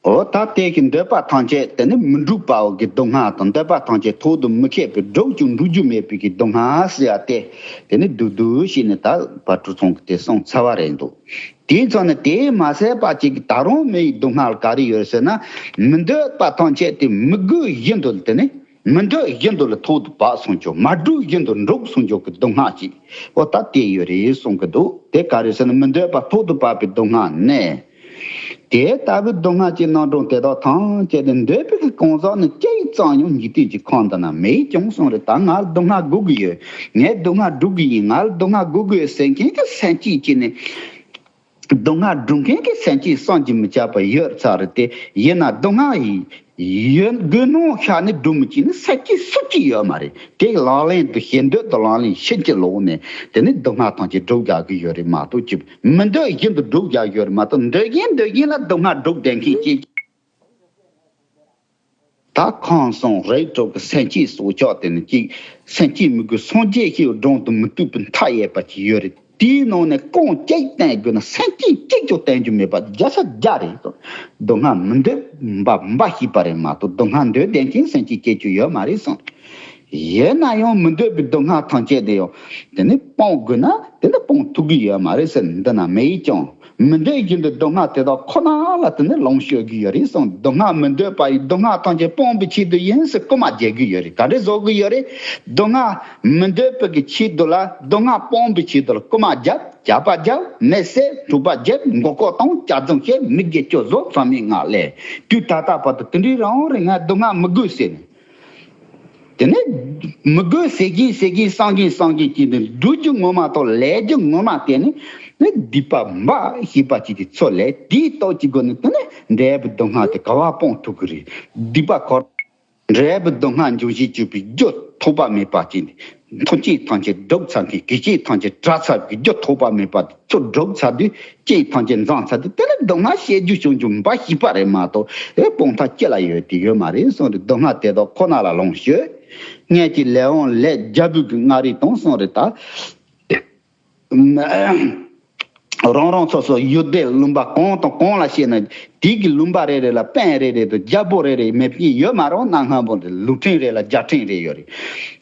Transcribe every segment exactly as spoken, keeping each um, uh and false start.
འོ་ད་དེ་གི་འདོད་པ་ཐམས་ཅད་དེ་ནི་མི་འགྲུབ་པའོ་གི་སྡུག་བསྔལ་དང་། འདོད་པ་ཐམས་ཅད་ཐོག་ཏུ་མི་ཁེགས་པའི་འགྲུབ་ཀྱང་འགྲུབ་རྒྱུ་མེད་པའི་གི་སྡུག་བསྔལ་ཟེར་ཡ་དེ། དེ་ནི་སྡུག་སྡུག་ཞེས་ནི་ད་བར་དུ་ཚང་གི་དེ་གསུངས་ཚར་བ་རེད་འདུག་དེའི་ཚོ་ནི་དེས་མ་ཟད་པ་ཅིག་གི་ད་རུང་མི་ཡི་སྡུག་བསྔལ་ག་རེ་ཡོད་ཟེར་ན། མི་འདོད་པ་ཐམས་ཅད་དེ་མི་དགོས་བཞིན་དུ་དེ་ནི་མི་འདོད་བཞིན་དུ་ལ་ཐོག་ཏུ་བབས་སོང་ཆོག་མ་འགྲུབ་བཞིན་དུ་འགྲུབ་སོང་ཆོག་གི་སྡུག་བསྔལ་ཅིག་འོ་ད་དེ་ཡོད་རེད་གསུང་གི་འདུག་དེ་ག་རེ་ཟེར་ན་མི་འདོད་པ་ཐོག་ཏུ་བབས་པའི་སྡུག་བསྔལ་ནི། དེ་ལྟ་བུའི་སྡུག་བསྔལ་གྱི་རྣམ་གྲངས་དེ་དག་ཐམས་ཅད་དུ་འདོད་པའི་གི་གང་ཟག་ནི་ཅི་ཙམ་ཡང་འཇིག་རྟེན་གྱི་ཁམས་འདི་ན་མེད་ཀྱང་གསུངས་རེད། ད་ང་ལ་སྡུག་བསྔལ་དགོས་ཀྱི་ཡོད། ངས་སྡུག་བསྔལ་སྒྲུབ་ཀྱི་ཡིན། ང་ལ་སྡུག་བསྔལ་དགོས་ཀྱི་ཡོད་ཟེར་མཁན་གྱི་སེམས་ཅན་གཅིག་ནི། སྡུག་བསྔལ་སྒྲུབ་མཁན་གྱི་སེམས་ཅན་བསམ་གྱིས་མི་ཁྱབ་པ་ཡོད་ཚར་རེད་དེ། ཡིན་ན་སྡུག་བསྔལ་ཡི་ཡོད་དགོས་སྣང་ཤར་ནས་སྒྲུབ་མི་བྱེད་ནི་སེམས་ཅན་སུ་གཅིག་ཡོད་མ་རེད། དེ་ལག་ལེན་དུ་ཞེ་འདོད་དུ་ལག་ལེན་ཕྱིན་ཅི་ལོག་ནས་དེ་ནི་སྡུག་བསྔལ་ཐམས་ཅད་སྒྲུབ་རྒྱག་གི་ཡོད་རེད་མ་གཏོགས་ཅི། མི་འདོད་བཞིན་དུ་སྒྲུབ་རྒྱག་ཡོད་རེད་མ་གཏོགས། འདོད་བཞིན་འདོད་བཞིན་ལ་སྡུག་བསྔལ་སྒྲུབ་བསྡད་མཁན་ཅིག་ད་ཁམས་གསུམ་རིགས་དྲུག་གི་སེམས་ཅན་སྲོག་ཆགས་དེ་ནི་གཅིག་སེམས་ཅན་མི་དགོས་སངས་རྒྱས་ཞེས་སྒྲུང་དུ་མི་བཏུབ་པའི་མཐའ་ཡས་པ་ཅིག་ཡོད་རེད། དེའི་ནང་ནས་རྐང་གཅིག་བསྟན་དགོས་ན་སེམས་ཅན་གཅིག་ཀྱང་བསྟན་རྒྱུ་མེད་པ་བརྒྱ་ཆ་བརྒྱ་རེད་གསུངས། སྡུག་བསྔལ་མི་འདོད་པ་འབའ་ཞིག་པ་རེད་མ་གཏོགས། སྡུག་བསྔལ་འདོད་བསྡད་མཁན་སེམས་ཅན་སྐྱེ་རྒྱུ་ཡོད་མ་རེད་གསུངས། ཡིན་ན་ཡང་མི་འདོད་པའི་སྡུག་བསྔལ་ཐམས་ཅད་དེ་ཡང་དེ་ནི་སྤོང་དགོས་ན་དེ་ནི་སྤོང་ཐུབ་ཀྱི་ཡོད་མ་རེད་ཟེར། འདི་ན་མེད་ཀྱང་མི་འདོད་བཞིན་དུ་སྡུག་བསྔལ་དེ་དག་ཁོ་ན་ལ་དེ་ནི་ལོངས་སྤྱོད་ཀྱི་ཡོད་རེད་གསུངས། སྡུག་བསྔལ་མི་འདོད་པ་ཡིས། སྡུག་བསྔལ་ཐམས་ཅད་སྤོང་བའི་ཆེད་དུ་ཡིན་ཟེར་རྐུ་མ་རྒྱག་གི་ཡོད་རེད། ག་འདྲས་བཟོ་གི་ཡོད་རེད། སྡུག་བསྔལ་མི་འདོད་པའི་གི་ཆེད་དུ་ལ་སྡུག་བསྔལ་སྤོང་བའི་ཆེད་དུ་ལ་རྐུ་མ་རྒྱབ། ཇག་པ་རྒྱབ། མི་བསད། འཁྲུག་པ་རྒྱབ། མགོ་སྐོར་གཏོང་། ལྕགས་རྫུན་བཤད། མི་དགེ་བཅུ་བཟོ། ཚང་མས་ངག་ལས་དུས་ད་ལྟ་བར་དུ་དེ་འདྲའི་རང་རེད། ང་སྡུག་བསྔལ་མི་དགོས་ཟེར་ནས། དེ་ནས་མི་དགོས་ཟེར་གིན་ཟེར་གིན་བསམ་གིན་བསམ་གིན་གྱིས་ནི་སྒྲུབ་རྒྱུ་ངོ་མ་དང་ལས་རྒྱུ་ངོ་མ་དེ་ནི་ནི་སྡིག་པ་འབའ་ཞིག་པ་ཅིག་གི་ཚོད་ལས་དེའི་སྟོབས་ཀྱི་སྒོ་ནས་དེ་ནི་འབྲས་བུ་སྡུག་བསྔལ་དེ་ག་བ་སྤོང་ཐུབ་ཀྱི་རེད། སྡིག་པ་འཁོར། འབྲས་བུ་སྡུག་བསྔལ་འབྱུང་བཞི་བཅུ་པའི་རྒྱུ་ཐོགས་པ་མེད་པ་ཅིག་ནི་ཐོགས་རྐྱེན་ཐམས་ཅད་བསྒྲུབས་ཚར་མཁན། གེགས་རྐྱེན་ཐམས་ཅད་བྲལ་ཚར་བའི་རྒྱུ་ཐོགས་པ་མེད་པ་དེ་ཚོ་བསྒྲུབས་ཚར་དུས། རྐྱེན་ཐམས་ཅད་འཛོམས་ཚར་དུས་དེ་ལ་སྡུག་བསྔལ་ཤེས་རྒྱུ་བྱུང་རྒྱུ་འབའ་ཞིག་པ་རེད་མ་གཏོགས། ཨེ་སྤོང་ཐབས་ཅི་ལ་ཡོད་དེ་ཡོད་མ་རེད་གསུངས་རེད། སྡུག་བསྔལ་དེ་དག་ཁོ་ན་ལ་ལོངས་སྤྱོད། སྔོན་གྱི་ལས་དབང་ལས་རྒྱལ་པོའི་གི་མངའ་རིས་དང་གསུངས་རེད་ད། རང་རང་སོ་སོ་ཡུལ་སྡེ་ལུང་པ་གང་དང་གང་ལ་བཤད་ན་དེའི་གི་ལུང་པ་རེ་རེ་ལ་དཔོན་རེ་རེ་དང་རྒྱལ་པོ་རེ་རེ་མེད་པ་ཡོད་མ་རེད། གནའ་སྔ་མོ་ལུང་ཕྲན་རེ་ལ་རྒྱལ་ཕྲན་རེ་ཡོད་རེད།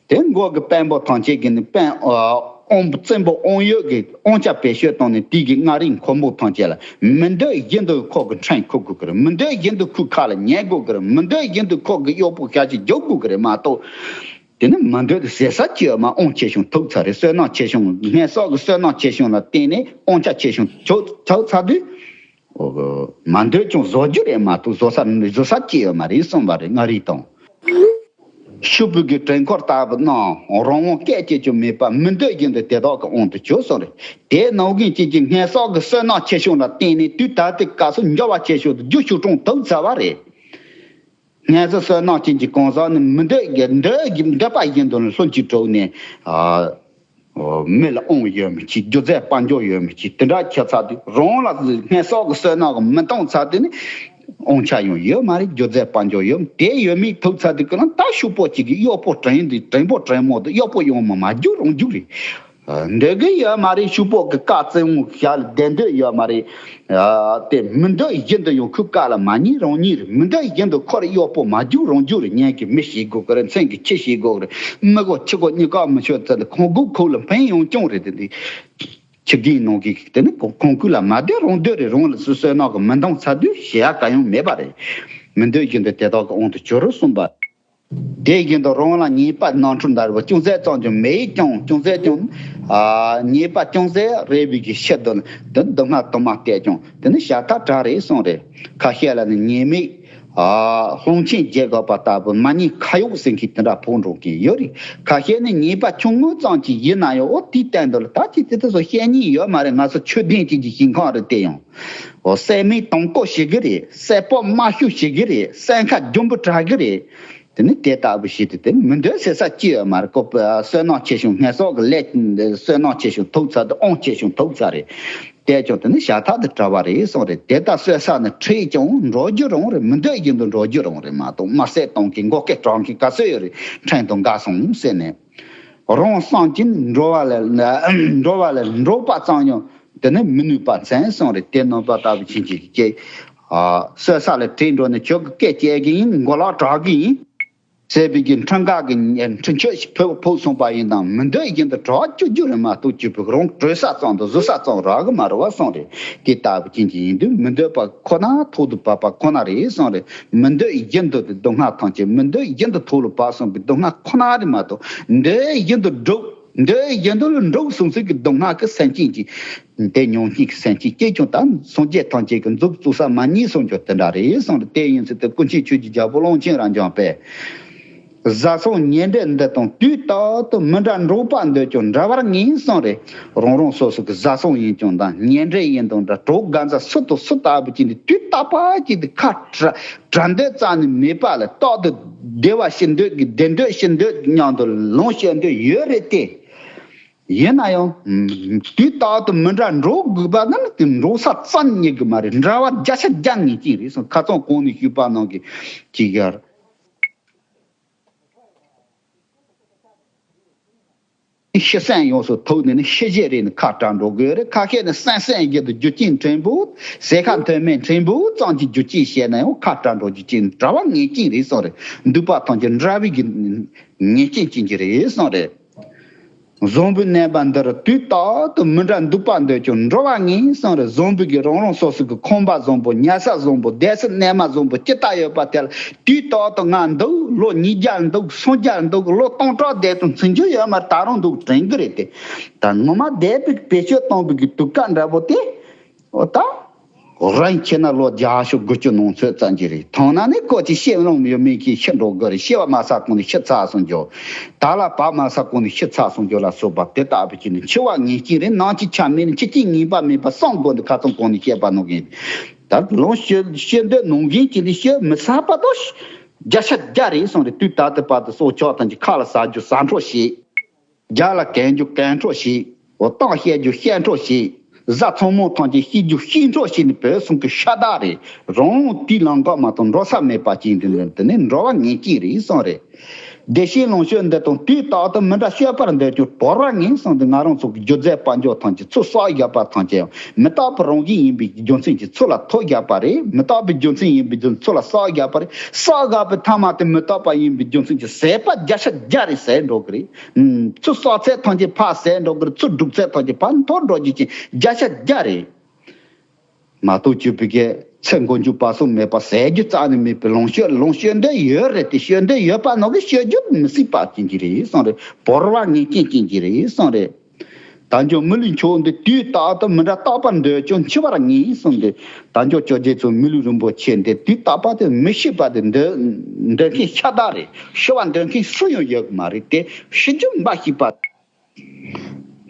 དེ་འགོ་གི་དཔོན་པོ་ཐམས་ཅད་ཀྱིས་ནི་དཔོན་ཨ་དབང་བཙན་པོ་དབང་ཡོད་ཀྱི་དབང་ཆ་བེད་སྤྱོད་བཏང་ནས་དེའི་གི་མངའ་རིས་མཁན་པོ་ཐམས་ཅད་ལ་མི་འདོད་བཞིན་དུ་ཁོ་གི་ཁྲིམས་འཁུར་དགོས་ཀྱི་རེད། མི་འདོད་བཞིན་དུ་ཁོའི་ཁ་ལ་ཉན་དགོས་ཀྱི་རེད། མི་འདོད་བཞིན་དུ་ཁོ་གི་གཡོག་པོ་ཞག་གཅིག་རྒྱུག་དགོས་ཀྱི་རེད་མ་གཏོགས། དེ་ནི་མ་འདོད་དུ་ཟེར་ས་ཅི་ཡོད་མ། དབང་ཆེ་ཆུང་ཐོབ་ཚར་རེད། བསོད་ནམས་ཆེ་ཆུང་ངན་སོང་གི་བསོད་ནམས་ཆེ་ཆུང་ལ་བརྟེན་ནས་དབང་ཆ་ཆེ་ཆུང་ཐོབ་ཚར་དུས། འོ་གི་མ་འདོད་ཀྱང་བཟོ་རྒྱུ་རེད་མ་གཏོགས་བཟོ་ས་བཟོ་ས་ཅི་ཡོད་མ་རེད་གསུངས་པ་རེད། མངའ་རིས་དང་ཕྱུག་པོའི་གི་བྲན་འཁོར་ལྟ་བུ་རྣམས་རང་དབང་སྐད་ཅིག་ཀྱང་མེད་པར་མི་འདོད་བཞིན་དུ་དེ་དག་གི་དབང་དུ་གྱུར་སོང་རེད། དེ་ནང་བཞིན་གཅིག་གི་ངན་སོང་གི་བསོད་ནམས་ཆེ་ཆུང་ལ་བརྟེན་ནས་དུས་ད་ལྟའི་སྐབས་སུ་འགྱུར་བ་ཆེ་ཤོས་དུ་རྒྱུ་ཤུགས་གྲོང་ཐུག་ཚར་བ་རེད། ངན་སོང་བསོད་ནམས་ཅན་གྱི་གང་ཟག་ནི་མི་འདོད་ཀྱི་འདོད་ཀྱི་འདོད་པ་བཞིན་དུ་ལྷུན་གྱིས་གྲུབ་ནས། ཨ། མི་ལ་དབང་ཡོད་མི་བྱེད། རྒྱུ་རྫས་དཔལ་འབྱོར་ཡོད་མི་བྱེད། དེ་འདྲ་ཁྱད་མཚར་དུས་རང་ལ་ངན་སོང་གི་བསོད་ནམས་ཀྱིས་མི་གཏོང་ཚར་དུས་ནི་དབང་ཆ་ཡང་ཡོད་མ་རེད། རྒྱུ་རྫས་དཔལ་འབྱོར་ཡོད་དེ་ཡོད་མེད་ཐུག་ཚར་དུས་ཀྱི་ལ་ད་ཕྱུག་པོ་གཅིག་གིས་གཡོག་པོ་བྲན་དུས་བྲན་པོ་བྲན་མོ་དུ་གཡོག་པོ་ཡོང་མ་མ་རྒྱུག་རང་རྒྱུག་རེད། འདོད་གི་ཡོད་མ་རེད། ཕྱུག་པོ་གི་བཀའ་བཙན་དབང་ཞག་ལ་བདེ་འདོད་ཡོད་མ་རེད། ཨ་དེ་མི་འདོད་བཞིན་དུ་ཡང་ཁོའི་བཀའ་ལ་མ་ཉན་རང་ཉན་རེད། མི་འདོད་བཞིན་དུ་ཁོ་ར་གཡོག་པོ་མ་རྒྱུག་རང་རྒྱུག་རེད། ཉན་གི་མི་བྱེད་དགོས་གི་རེད། མཚན་གི་ཁྱི་བྱེད་དགོས་གི་རེད། མི་གོ་ཁྱི་གོ་གཉིས་ཀ་མི་ཆོད་ཚར་དུས་ཁོང་གུ་ཁོག་ལ་ཕན་ཡོང་ཀྱང་རེད། དེ་འདི་ཁྱི་རྒན་ནང་གི་དེ་ནི་ཁོང་ཁོང་ཁུལ་ལ་མ་བསྡད་རང་སྡོད་རེད། རང་ལ་སུ་བསོད་ནམས་གི་མི་འདང་ཚར་དུས་བྱེད་ཡ་ག་ཡང་མེད་པ་རེད། མི་འདོད་བཞིན་དུ་དེ་དག་གི་དབང་དུ་གྱུར་རོ་གསུངས་པ། དེ་བཞིན་དུ་རང་ལ་ཉེས་པ་རྣམ་འཕྲུལ་འདྲ་བ་ཅུང་ཟད་ཙམ་ཀྱང་མེད་ཀྱང་། ཅུང་ཟད་ཀྱང་ཨ་ཉེས་པ་ཅུང་ཟད་རེ་བའི་གི་ཕྱིར་དུ་དེ་སྡུག་བསྔལ་དུ་མ་བལྟས་ཀྱང་དེ་ནི་བྱ་ཐབས་བྲལ་རེད་གསུངས་རེད། ཁ་ཤས་ལ་ནི་ཉེས་དམིགས་ཨ་ལྷུང་ཆེན་བརྗེད་དགོས་པ་ལྟ་བུ་མ་ཉེས་ཁ་གཡོགས་ཟེར་མཁན་དེ་འདྲ་ཕོག་འགྲོ་མཁན་ཡོད་རེད། ཁ་ཤས་ནི་ཉེས་པ་ཆུང་ངུ་ཙམ་ཅིག་ཡིན་ན་ཡང་འོ་དེའི་སྟེང་དུ་ལ་ད་ཅི་དེ་དེ་ཚོ་བཤད་ཉེས་ཡོད་མ་རེད། ང་ཚོ་ཆོས་ལྡན་ཅིག་གི་ཞིང་ཁམས་རེད། དེ་ཡང་འོ་བསད་རྨས་དང་པོ་བྱེད་གི་རེད། བསད་པ་དམར་ཤོས་བྱེད་གི་རེད། བསད་ཁ་རྒྱུན་པུ་དྲག་གི་རེད། དེ་ནི་དེ་ལྟ་བུ་ཞིག་དེ་དེ་མི་འདོད་ཟེར་ས་ཅི་ཡོད་མ་རེད། ཁོ་བསོད་ནམས་ཆེ་ཆུང་ངན་སོང་གི་ལས་བསོད་ནམས་ཆེ་ཆུང་ཐོབ་ཚར་དུས་དབང་ཆེ་ཆུང་ཐོབ་ཚར་རེད། དེ་ཀྱང་དེ་ནི་བྱ་ཐབས་དེ་བྲལ་བ་རེད་གསུངས་རེད། དེ་ལྟར་བསད་ས་ནི་ཁྲིད་ཀྱང་འགྲོ་རྒྱུ་རང་རེད། མི་འདོད་བཞིན་དུ་འགྲོ་རྒྱུ་རང་རེད་མ་གཏོགས་དམར་བསད་གཏོང་མཁན་མགོ་སྐེ་དྲག་མཁན་ག་ཚོད་ཡོད་རེད། ཕྲན་དུ་འགའ་སོང་ཟེར་ནས་རང་བསམ་གྱིན་འགྲོ་བ་ལ་འགྲོ་བ་ལ་འགྲོ་པ་ཙམ་ཡང་དེ་ནི་མི་ནུས་པ་མཚན་གསུངས་རེད། དེ་ནོར་བ་ལྟ་བུ་ཕྱིན་ཅི་སྐྱེ། གསོད་ས་ལ་བྲོས་འགྲོ་ནས་ཁྱོད་ཀྱི་སྐད་རྒྱག་གི་ཡིན། མགོ་ལོག་དྲག་གི་ཡིན་ཟེར་བའི་གི་འཕྲིན་ཁ་གི་འཕྲིན་ཆོད་ཞིག་ཕུལ་ཕུལ་སོང་པ་ཡིན་དང་མི་འདོད་བཞིན་དུ་གྲོགས་བཅུག་རྒྱུ་རེད་མ་གཏོགས་གཅིག་པུ་རང་བྲོས་ས་ཙམ་དང་བཟོ་ས་ཙམ་རག་གི་མ་རེད་བ་གསུངས་རེད། དེ་ལྟ་བུ་ཅན་གྱི་ཡིན་དུས་མི་འདོད་པ་ཁོ་ན་ཐོག་ཏུ་བབས་པ་ཁོ་ན་རེད་གསུངས་རེད། མི་འདོད་བཞིན་དུ་སྡུག་བསྔལ་ཐམས་ཅད་མི་འདོད་བཞིན་དུ་ཐོག་ལ་བབས་སོང་གི་སྡུག་བསྔལ་ཁོ་ན་རེད་མ་གཏོགས་འདོད་བཞིན་དུ་འགྲུབ། འདོད་བཞིན་དུ་ལ་འགྲུབ་སོང་ཚུལ་གྱི་སྡུག་བསྔལ་གྱི་སེམས་ཅན་གྱི་དེ་མྱོང་མཁན་གྱི་སེམས་ཅན་སྐྱེ་ཀྱང་ད་སངས་རྒྱས་ཐམས་ཅད་ཀྱི་མཛུབ་བཙུགས་ས་མ་རྙེད་སོང་ཀྱང་དེ་འདྲ་རེད་གསུངས་རེད། དེ་ཡིན་ཚུལ་དེ་ཀུན་མཁྱེན་ཆོས་ཀྱི་རྒྱལ་པོ་ཀློང་ཆེན་རབ་འབྱམས་པས། བཟའ་ཚང་ཉེ་འབྲེལ་འདི་དང་དུས་རྟག་ཏུ་མི་འདྲ་འགྲོགས་པ་འདོད་ཀྱང་འདྲ་བར་ངེས་གསུངས་རེད། རང་རང་སོ་སོ་གི་བཟའ་ཚང་ཡིན་ཀྱང་འདྲ་ཉེ་འབྲེལ་ཡིན་དང་འདྲ་གྲོགས་དགའ་མཛའ་སུ་དང་སུ་ལྟ་བུ་ཅིག་འདི་དུས་རྟག་པ་ཅིག་འདི་ཁ་བྲལ་བྲལ་འདོད་རྩ་ནས་མེད་པ་ལ་རྟག་ཏུ་བདེ་བ་ཤེས་འདོད་ཀྱི་བདེ་འདོད་ཤེས་འདོད་ཀྱི་མཉམ་དུ་ལོངས་སྤྱོད་འདོད་ཡོད་རེད་དེ། ཡིན་ན་ཡང་དུས་རྟག་ཏུ་མི་འདྲ་འགྲོགས་དགོས་པ་ན་ནི་དེ་འགྲོགས་ས་ཙམ་རྙེད་གི་མ་རེད། འདྲ་བ་བརྒྱ་ཆ་བརྒྱ་ངེས་ཅན་རེད་གསུངས། ཁ་སང་གོང་ནས་ཞུས་པ་ནང་གི་ཅིག་ཡར། ཤི་གསོན་ཡོངས་སུ་ཐུག་ནས་ནི་ཤི་རྗེས་རེད་ནི་ཁ་བྲལ་འགྲོ་དགོས་རེད། ཁ་ཤས་ནི་གསོན་གསོན་བཞིན་དུ་རྒྱུ་རྐྱེན་ཕྲན་བུ་ཟས་ཁ་མཐུན་མིན་ཕྲན་བུ་ཙམ་གྱི་རྒྱུ་རྐྱེན་བཤད་ན་ཡང་ཁ་བྲལ་འགྲོ་རྒྱུ་རྐྱེན་འདྲ་བ་ངེས་ཅན་རེད་གསུངས་རེད། འདུས་པ་ཐམས་ཅད་འདྲ་བའི་གི་ངེས་ཅན་ཅན་གྱི་རེད་གསུངས་རེད། བཟང་པོའི་གནས་པ་འདིར་དུས་རྟག་ཏུ་མི་འདྲ་འདུག་པ་འདོད་ཀྱང་འགྲོ་བ་ངེས་གསུངས་རེད། བཟང་པོའི་གི་རང་རང་སོ་སོ་གི་ཁང་པ་བཟང་པོ་ཉལ་ས་བཟང་པོ་བསྡད་ས་གནས་མལ་བཟང་པོ་ཅི་ལྟར་ཡོད་པ་དེ་ལ་དུས་རྟག་ཏུ་ང་འདུག་ལོ་ཉིས་བརྒྱ་འདུག་སུམ་བརྒྱ་འདུག་ལོ་སྟོང་ཕྲག་བསྡད་དུས་ཚུན་ཆད་ཡོད་མ་རེད། ད་རུང་འདུག་དྲན་གི་རེད་དེ། ད་ངོ་མ་བསྡད་པའི་བེད་སྤྱོད་གཏོང་བའི་གི་དུས་སྐབས་འདྲ་པོ་དེ། འོ་ད། རང་ཁྱེད་ན་ལོ་བརྒྱ་ཤོག་དགུ་བཅུ་ནང་ཚོད་ཙམ་གྱི་རེད། ཐང་ན་ནི་ཀོ་ཅི་ཤེས་ལོང་ཡོད་མེད་ཀྱི་ཤི་འགྲོ་དགོས་རེད། ཤི་བ་མ་ས་གོང་ནས་ཤི་ཚར་སོང་འགྱོ། ད་ལ་བབ་མ་ས་གོང་ནས་ཤི་ཚར་སོང་འགྱོ་ལ་སོགས་པ་དེ་ལྟ་བུ་ཅིག་ནི་འཆི་བ་ངེས་ཅན་རེད། ནང་གི་ཆ་མེད་ནི་འཆི་རྐྱེན་ངེས་པ་མེད་པ་གསུམ་དགོས་འདུག་ཁ་ཚང་གོང་ནས་བཤད་པ་ནང་བཞིན། ད་ལོང་ཤི་ཤི་འདོད་ནང་བཞིན་གྱི་ནི་ཤི་མི་ཚར་བ་དོ། བརྒྱ་ཆ་བརྒྱ་རེད་གསུངས་རེད། དུས་ད་ལྟ་བར་དུ་སྲོག་ཆགས་ཐམས་ཅད་ཁ་ལ་ཟ་རྒྱུ་ཟ་འཕྲོ་བྱེད། རྒྱ་ལ་གན་རྒྱུ་གན་འཕྲོ་བྱེད། འོ་གཏམ་བཤད་རྒྱུ་བཤད་འཕྲོ་བྱེད། བཟའ་ཚང་མ་ཐམས་ཅད་ཤི་རྒྱུ་ཤི་འཕྲོ་བྱེད་ནས་བོད་སོང་གི་ཤ་སྟག་རེད། རང་དེའི་ལམ་ཁ་མ་གཏོགས་འགྲོ་ས་མེད་པ་ཅིག་འདི་འདི་ནི་འགྲོ་བ་ངེས་ཅན་རེད་གསུངས་རེད། བདེ་གཤེགས་ལོངས་སྤྱོད་འདི་དང་དུས་རྟག་ཏུ་མི་འདྲ་སྤྱོད་པར་འདོད་ཀྱང་བོར་བ་ངེས་གསུངས་ཏེ་ང་རང་ཚོ་གི་སྒྱུ་རྩལ་དཔལ་འབྱོར་ཐམས་ཅད་ཚུར་བསགས་བཞག་པ་ཐམས་ཅད་ཡང་མི་རྟག་པའི་རང་བཞིན་ཡིན་པའི་རྒྱུ་མཚན་གྱིས་ཚུར་ལ་ཐོབ་བཞག་པ་རེད། མི་རྟག་པའི་རྒྱུ་མཚན་ཡིན་པའི་རྒྱུ་མཚན་ཚུར་ལ་བསགས་བཞག་པ་རེད། བསགས་བཞག་པའི་མཐའ་མ་དེ་མི་རྟག་པ་ཡིན་པའི་རྒྱུ་མཚན་གྱིས་ཟད་པ་བརྒྱ་ཆ་བརྒྱ་རེད་ཟད་འགྲོ་གི་རེད། ཚུར་བསགས་ཚད་ཐམས་ཅད་ཕར་ཟད་འགྲོ་གི་རེད། ཚུར་སྒྲུབ་ཚད་ཐམས་ཅད་ཕར་འཐོར་འགྲོ་རྒྱུ་ཅན་བརྒྱ་ཆ་བརྒྱ་རེད། མ་གཏོགས་གཅིག་པུ་གི་ཚེ་མགོ་མཇུག་བར་གསུམ་མེད་པ་ཟད་རྒྱུ་རྩ་ནས་མེད་པའི་ལོངས་སྤྱོད་ལོངས་སྤྱོད་འདོད་ཡོད་རེད་དེ། སྤྱོད་འདོད་ཡོད་པ་ནང་གི་སྤྱོད་རྒྱུ་མི་སྲིད་པ་ཅན་གྱི་རེད་གསུངས་རེད། བོར་བ་ངེས་ཅན་ཅན་གྱི་རེད་གསུངས་རེད། དལ་འབྱོར་མི་ལུས་མཆོག་འདི་དུས་རྟག་ཏུ་མི་འདྲ་རྟག་པར་འདོད་ཀྱང་འཆི་བར་ངེས་གསུངས་ཏེ། དལ་འབྱོར་བཅོ་བརྒྱད་ཚོ་མི་ལུས་རིན་པོ་ཆེ་འདི་དུས་རྟག་པ་དེ་མི་ཤི་བ་དེ་འདོད་འདོད་མཁན་ཤ་སྟག་རེད། ཤི་བ་འདོད་མཁན་སུ་ཡང་ཡོད་ཀྱི་མ་རེད་དེ། ཤི་རྒྱུ་འབའ་ཞིག་པ།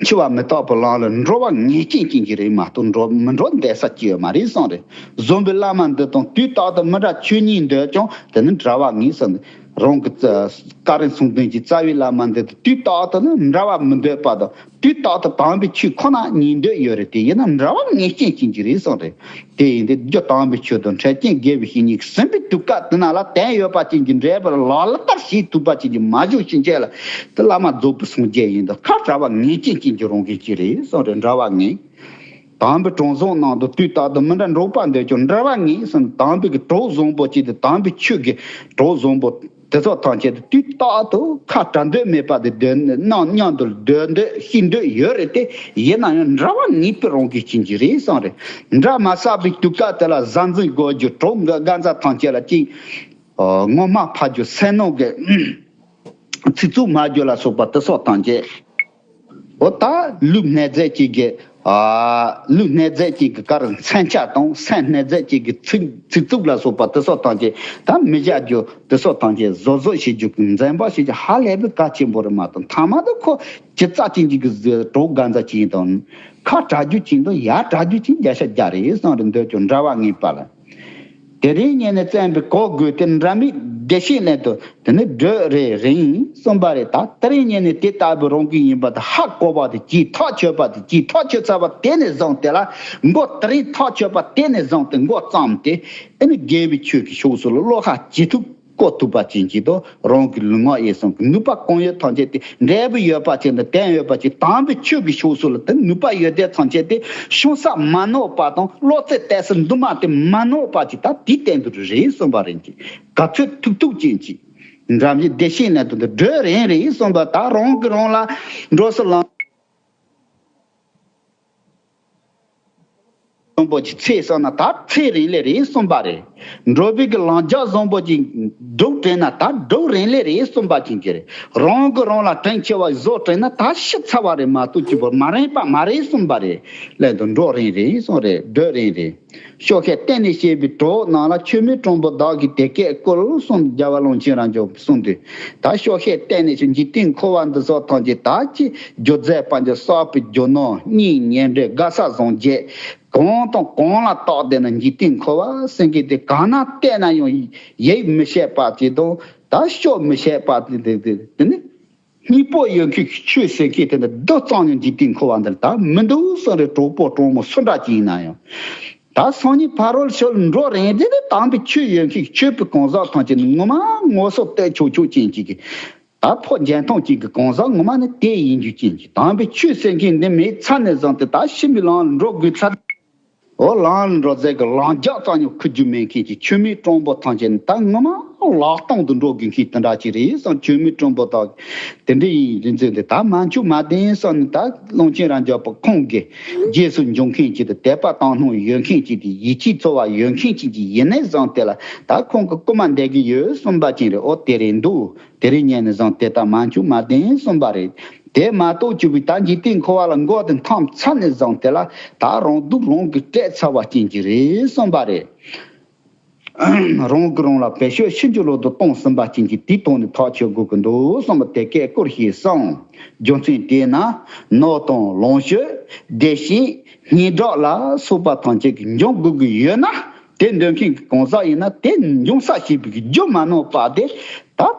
འཆི་བ་མི་རྟག་པའི་ལམ་ལ་འགྲོ་བ་ངེས་ཅན་ཅན་གྱི་རེད་མ་གཏོགས་འགྲོ་མི་འགྲོ་འདོད་ས་ཅི་ཡོད་མ་རེད་གསུངས་རེད། བཟང་པོའི་བླ་མ་འདི་དང་དུས་རྟག་ཏུ་མི་འདྲ་ཆོས་ཉིད་འདོད་ཀྱང་དེ་ནི་འདྲ་བ་ངེས་གསུངས་ཏེ། རང་གི་བཀའ་དྲིན་གསུམ་ལྡན་གྱི་རྩ་བའི་བླ་མ་འདི་དང་དུས་རྟག་ཏུ་ནི་འདྲ་བ་མི་འདོད་པ་དང་དུས་རྟག་ཏུ་དམ་པའི་ཆོས་ཁོ་ན་ཉན་འདོད་ཡོད་རེད། དེ་ཡིན་ན་འདྲ་བ་ངེས་ཅན་ཅན་གྱི་རེད་གསུངས་རེད། དེ་ཡིན་དུས་རྒྱུ་དམ་པའི་ཆོས་དང་འཕྲལ་རྐྱེན་དགེ་བའི་བཤེས་གཉེན་གྱིས་ཟིན་པའི་དུས་སྐབས་དེ་ན་ལ་དོན་ཡོད་པ་ཅན་གྱི་འབྲས་བུ་ལག་ལེན་བསྟར་ཤེས་ཐུབ་པ་ཅན་གྱི་མ་བྱུང་ཕྱིན་ཆད་ལ་དེ་བླ་མ་རྫོགས་པའི་སངས་རྒྱས་ཡིན་དུས་ཁ་བྲལ་བ་ངེས་ཅན་ཅན་གྱི་རང་བཞིན་གྱི་རེད་གསུངས་རེད། འདྲ་བ་ངེས། དམ་པའི་གྲོགས་བཟང་རྣམས་དང་དུས་རྟག་ཏུ་མི་འདྲ་འགྲོགས་པར་འདོད་ཀྱང་འདྲ་བ་ངེས་གསུངས། དམ་པའི་གི་གྲོགས་བཟང་པོ་ཅིག་དང་དམ་པའི་ཆོས་ཀྱི་གྲོགས་བཟང་པོ་དེ་ཚོ་ཐམས་ཅད་དུས་རྟག་ཏུ་ཁ་བྲལ་འདོད་མེད་པ་དེ་སྡོད་ནང་མཉམ་དུ་སྡོད་འདོད་ཤི་འདོད་ཡོད་རེད་དེ། ཡིན་ན་ཡང་འདྲ་བ་ངེས་པའི་རང་བཞིན་ཅན་གྱི་རེད་གསུངས་རེད། འདྲ་མ་བསགས་པའི་དུས་སྐབས་དེ་ལ་གཟའ་འཛིན་དགོས་རྒྱུ་གྲོགས་དགའ་མཛའ་ཐམས་ཅད་ལ་གཅིག་ངོ་མ་ཕ་རྒྱུ་སེམས་ནང་གི་ཚིག་རྩུབ་སྨྲ་རྒྱུ་ལ་སོགས་པ་དེ་སོགས་ཐམས་ཅད། འོ་ད་ལུས་སྣང་མཛད་ཅིག་གི་ཨ། ལུས་སྣང་མཛད་ཅིག་གི་གར་མཚོན་ཆ་དང་སེམས་སྣང་མཛད་ཅིག་གི་ཚིག་ཚིག་རྩུབ་ལ་སོགས་པ་དེ་སོགས་ཐམས་ཅད་ད་མི་བཞག་རྒྱུ་དེ་སོགས་ཐམས་ཅད་བཟོད་བཟོད་བྱེད་རྒྱུ་གི་འཛེམ་པ་བྱེད་རྒྱུ་ཧ་ལས་པའི་གལ་ཆེན་པོ་རེད་མ་གཏོགས་མཐའ་མ་དུ་ཁོ་ཇི་ཙམ་ཅན་ཅིག་གི་གྲོགས་དགའ་མཛའ་ཅན་དང་ཁ་བྲལ་རྒྱུ་ཅན་དང་ཡར་བྲལ་རྒྱུ་ཅན་བརྒྱ་ཆ་བརྒྱ་རེད་གསུངས་རེད། འདོད་ཀྱང་འདྲ་བ་ངེས་པ་ལ། དེ་རིང་ཉིད་ནས་བཙན་པའི་གོ་དགོས་ཏེ་འདྲ་མིན་བདེ་གཤེགས་ལན་དུ་དེ་ནི་བགྲོད་རེ་རིང་གསུངས་པ་རེད། ད་དེ་རིང་ཉིད་ནས་དེ་ལྟ་བུའི་རང་གི་ཡིན་པ་དང་ཧ་གོ་བ་དེ་ཇི་ཐག་ཆོད་པ་དེ་ཇི་ཐག་ཆོད་ཚར་བ་དེ་ནས་བཟུང་སྟེ་ལ་མགོ་དེ་རིང་ཐག་ཆོད་པ་དེ་ནས་བཟུང་སྟེ་མགོ་བརྩམས་ཏེ་ཨེ་ནི་དགེ་བའི་ཆོས་ཀྱི་ཕྱོགས་སུ་བློ་ཁ་ཇི་ཐུབ། ཐུབ་པ་ཅན་གྱི་དོ་རང་གི་ལུས་ངག་ཡིད་གསུམ་གྱི་ནུས་པ་གང་ཡོད་ཐམས་ཅད་དེ་འབྲས་བུ་ཡོད་པ་ཅན་དང་དོན་ཡོད་པ་ཅན་དམ་པའི་ཆོས་ཀྱི་ཕྱོགས་སུ་ལ་དེ་ནུས་པ་ཡོད་དེ་ཐམས་ཅད་དེ་ཤོང་ས་མ་ནོར་པ་དང་བློ་རྩེ་གཏད་ས་འདུན་མ་དེ་མ་ནོར་པ་ཅིག་ད་དེའི་སྟེང་དུ་རེད་གསུངས་པ་རེད་ཅིག་ག་ཚོད་ཐུག་ཐུག་ཅན་ཅིག་འཇམ་བཞིན་བདེ་གཤེགས་ནས་དུ་འདི་སྒྲོལ་རིང་རེད་གསུངས་པ་ད་རང་གི་རང་ལ་འགྲོ་ས་ལ། བཟང་པོ་ཅིག་ཚེ་བསགས་ན་ད་ཚེ་རིང་ལེ་རེད་གསུངས་པ་རེད། འགྲོ་བའི་གི་ལམ་རྒྱགས་བཟང་པོ་ཅིག་སྒྲུབ་དྲན་ན་ད་སྒྲུབ་རིང་ལེ་རེད་གསུངས་པ་ཅན་གྱི་རེད། རང་གི་རང་ལ་དྲིན་ཆེ་བ་བཟོ་དྲན་ན་ད་ཤི་ཚར་བ་རེད་མ་གཏོགས་གཅིག་པོ་མ་རིང་པ་མ་རེད་གསུངས་པ་རེད། ལན་དུ་འགྲོ་རིང་རེད་གསུངས་རེད་སྒྲོལ་རིང་རེད། ཤོག་ཤེས་གཏན་ནས་བཤད་པའི་གྲོགས་རྣམས་ལ་ཆོས་མེད་དྲང་པོ་བདག་གིས་དེ་སྐད་བསྐུལ་གསུངས་རྒྱལ་བ་ཀློང་ཆེན་རབ་འབྱམས་གསུངས་དུས། ད་ཤོག་ཤེས་གཏན་ནས་ཤོག་འཇིག་རྟེན་འཁོར་བ་འདི་སོགས་ཐམས་ཅད་ད་ཅི་སྒྱུ་རྩལ་པ་འཇོག་གསར་པའི་རྒྱུ་ནོར་གཉིས་ཉེ་འབྲེལ་དགའ་ས་བཟང་རྒྱས་གང་དང་གང་ལ་བརྟགས་བསྡད་ན་འཇིག་རྟེན་འཁོར་བ་སེང་གེ་དེ་གང་ན་བལྟས་ན་ཡང་ཡིད་མི་ཤེས་པ་ཅིག་དང་ད་སྐྱོ་མི་ཤེས་པ་དེ་དེ་དེ་དེ་ནི། སྙིང་པོ་ཡོད་མཁན་གྱི་ཆོས་ཟེར་མཁན་དེ་འདྲ་བདག་ཙམ་ཡང་འཇིག་རྟེན་འཁོར་བ་འདིར་ད་མི་འདུག་བསམ་རེ་གྲོགས་པོ་གྲོགས་མོ་སུ་འདྲ་ཅིག་ཡིན་ན་ཡང་། ད་སང་ཉིན་ཕ་རོལ་ཕྱོགས་ལ་འགྲོ་རན་དེ་ནི་དམ་པའི་ཆོས་ཡོད་མཁན་གྱི་ཆོས་པའི་གང་ཟག་ཐམས་ཅད་ནི་ངོ་མ་ངོ་སོ་བསྟོད་ཆོག་ཆོག་ཅན་ཅིག་གི་ད་ཕོ་རྒྱན་ཐང་ཅིག་གི་གང་ཟག་ངོ་མ་ནི་དེ་ཡིན་རྒྱུ་ཅན་གྱི་དམ་པའི་ཆོས་ཟེར་མཁན་འདི་མེད་ཚར་ནས་བཟུང་སྟེ་ད་ཕྱི་མའི་ལམ་ལ་འགྲོ་དགོས་ཚར། འོ་ལམ་འགྲོ་ཚད་ཀྱི་ལམ་རྒྱགས་ཙམ་ཡང་ཁུར་རྒྱུ་མེད་མཁན་གྱི་ཆོས་མེད་དྲང་པོ་ཐམས་ཅད་ནི་ད་ངོ་མ་ལག་སྟོང་དུ་འགྲོ་དགོས་མཁན་དེ་འདྲ་ཅིག་རེད་བསམ། ཆོས་མེད་དྲང་པོ་དག་དེ་འདྲ་ཡིན་རིན་ཚོད་འདི་ད་མ་འཆུག་མ་བདེན་བསམ་ནས་ད་ཀློང་ཆེན་རབ་འབྱམས་པ་ཁོང་གི་རྗེས་སུ་འཇུག་མཁན་གྱི་དད་པ་དང་སྣང་ཡོད་མཁན་གྱི་དེ་ཡིད་ཆེས་ཚོར་བ་ཡོད་མཁན་གྱི་ཡིན་ནས་བཟུང་དེ་ལ་ད་ཁོང་གི་སྐུ་མ་འདེགས་ཀྱི་ཡོད་གསུངས་པ་ཅན་རེད། འོ་དེ་རེད་འདུག་དེ་རིང་ཉིན་ནས་བཟུང་དེ་ལྟར་མ་འཆུག་མ་བདེན་གསུངས་པ་རེད། དེ་མ་གཏོགས་ཆུ་བའི་ད་འཇིག་རྟེན་འཁོར་བ་ལ་མགོ་དེ་འཐམ་ཚར་ནས་བཟུང་དེ་ལ་ད་རང་སྡུག་རང་གིས་སྤྲད་ཚར་བ་ཅན་གྱི་རེད་གསུངས་པ་རེད། རང་གིས་རང་ལ་བེད་སྤྱོད་ཕྱིན་ཅི་ལོག་ཏུ་གཏོང་ཟིན་པ་ཅན་གྱི་དེའི་ཐོག་ནས་ཐག་ཆོད་དགོས་ཀྱི་འདུག་གསུངས་པ་དེ་སྐད་བསྐུར་ཞེས་གསུངས། རྒྱུ་མཚན་དེས་ན་ནོར་དང་ལོངས་སྤྱོད་བདེ་སྐྱིད་སྙན་གྲགས་ལ་སོགས་པ་ཐམས་ཅད་ཀྱིས་འབྱུང་དགོས་ཀྱི་ཡོད་ན་དེ་འདོད་མཁན་གྱི་གང་ཟག་ཡིན་ན་དེ་འབྱུང་ས་ཞེས་པའི་རྒྱུ་མ་ནོར་བ་དེ་ད།